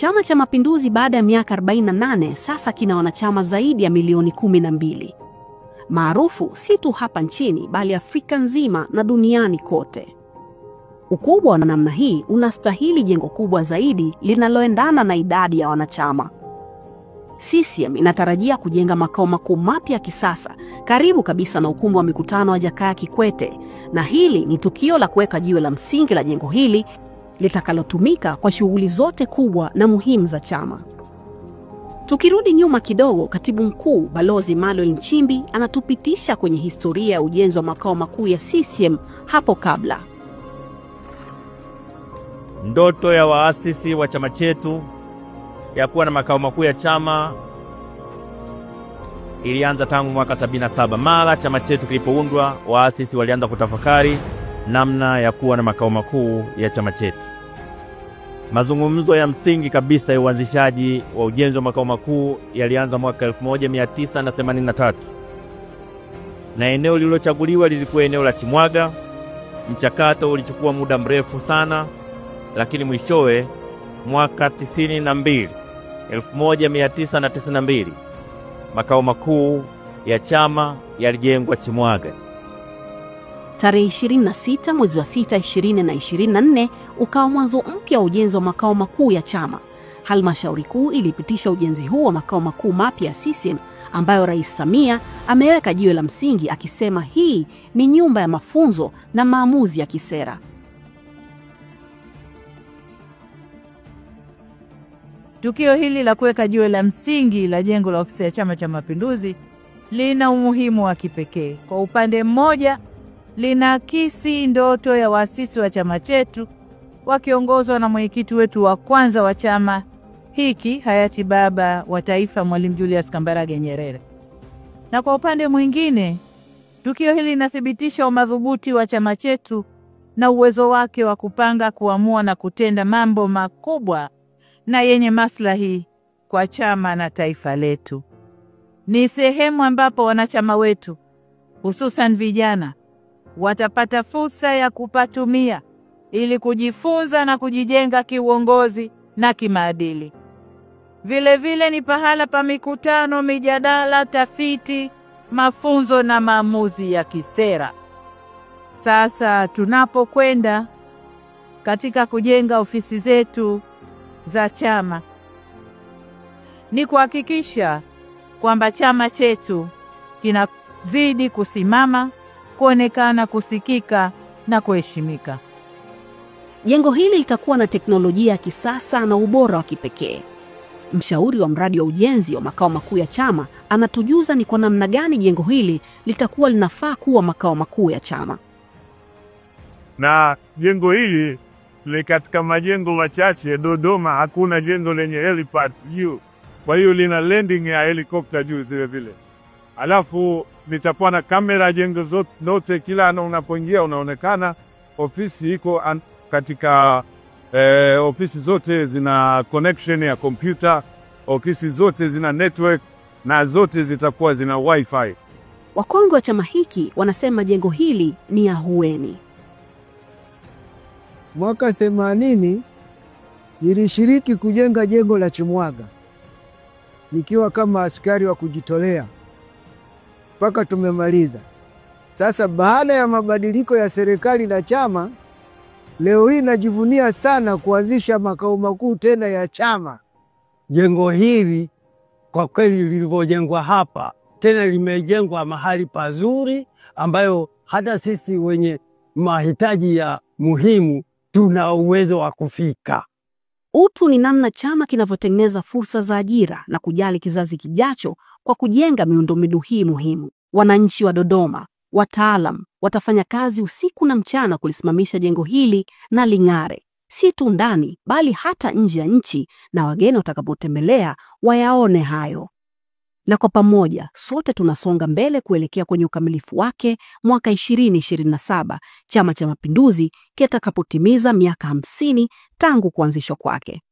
Chama cha Mapinduzi baada ya miaka 48 sasa kina wanachama zaidi ya milioni 12. Maarufu si tu hapa nchini bali Afrika nzima na duniani kote. Ukubwa wa namna hii unastahili jengo kubwa zaidi linaloendana na idadi ya wanachama. CCM inatarajia kujenga makao makuu mapya ya kisasa karibu kabisa na ukumbi wa mikutano wa Jakaya Kikwete, na hili ni tukio la kuweka jiwe la msingi la jengo hili litakalotumika kwa shughuli zote kubwa na muhimu za chama. Tukirudi nyuma kidogo, Katibu Mkuu Balozi Emmanuel Nchimbi anatupitisha kwenye historia ya ujenzi wa makao makuu ya CCM hapo kabla. Ndoto ya waasisi wa chama chetu ya kuwa na makao makuu ya chama ilianza tangu mwaka 77. Mara chama chetu kilipoundwa, waasisi walianza kutafakari namna ya kuwa na makao makuu ya chama chetu. Mazungumzo ya msingi kabisa ya uanzishaji wa ujenzi wa makao makuu yalianza mwaka 1983. Na eneo lililochaguliwa lilikuwa eneo la Chimwaga. Mchakato ulichukua muda mrefu sana, lakini mwishowe mwaka 1992 makao makuu ya chama yalijengwa Chimwaga. Tarehe 26 mwezi wa 6 2024 ukawa mwanzo mpya wa ujenzi wa makao makuu ya chama. Halmashauri Kuu ilipitisha ujenzi huu wa makao makuu mapya ya CCM ambayo Rais Samia ameweka jiwe la msingi akisema hii ni nyumba ya mafunzo na maamuzi ya kisera. Tukio hili la kuweka jiwe la msingi la jengo la ofisi ya Chama cha Mapinduzi lina umuhimu wa kipekee. Kwa upande mmoja, linaakisi ndoto ya waasisi wa chama chetu wakiongozwa na mwenyekiti wetu wa kwanza wa chama hiki hayati Baba wa Taifa Mwalimu Julius Kambarage Nyerere. Na kwa upande mwingine, tukio hili linathibitisha umadhubuti wa chama chetu na uwezo wake wa kupanga, kuamua na kutenda mambo makubwa na yenye maslahi kwa chama na taifa letu. Ni sehemu ambapo wanachama wetu hususan vijana watapata fursa ya kupatumia ili kujifunza na kujijenga kiuongozi na kimaadili. Vile vile ni pahala pa mikutano, mijadala, tafiti, mafunzo na maamuzi ya kisera. Sasa tunapokwenda katika kujenga ofisi zetu za chama, ni kuhakikisha kwamba chama chetu kinazidi kusimama, kuonekana, kusikika na kuheshimika. Jengo hili litakuwa na teknolojia ya kisasa na ubora wa kipekee. Mshauri wa mradi wa ujenzi wa makao makuu ya chama anatujuza ni kwa namna gani jengo hili litakuwa linafaa kuwa makao makuu ya chama. Na jengo hili ni katika majengo machache Dodoma, hakuna jengo lenye helipad juu. Kwa hiyo lina landing ya helikopta juu vile vile. Alafu litakuwa na kamera jengo zote, kila unapoingia unaonekana. Ofisi iko katika ofisi zote zina connection ya kompyuta, ofisi zote zina network na zote zitakuwa zina wifi. Wakongwe wa chama hiki wanasema jengo hili ni ahueni. Mwaka 80 nilishiriki kujenga jengo la Chimwaga nikiwa kama askari wa kujitolea mpaka tumemaliza. Sasa baada ya mabadiliko ya serikali na chama, leo hii najivunia sana kuanzisha makao makuu tena ya chama. Jengo hili kwa kweli lilivyojengwa hapa, tena limejengwa mahali pazuri ambayo hata sisi wenye mahitaji ya muhimu tuna uwezo wa kufika. Utu ni namna chama kinavyotengeneza fursa za ajira na kujali kizazi kijacho kwa kujenga miundombinu hii muhimu. Wananchi wa Dodoma, wataalam, watafanya kazi usiku na mchana kulisimamisha jengo hili na ling'are, si tu ndani bali hata nje ya nchi, na wageni watakapotembelea wayaone hayo. Na kwa pamoja sote tunasonga mbele kuelekea kwenye ukamilifu wake mwaka 2027, Chama cha Mapinduzi kitakapotimiza miaka 50 tangu kuanzishwa kwake.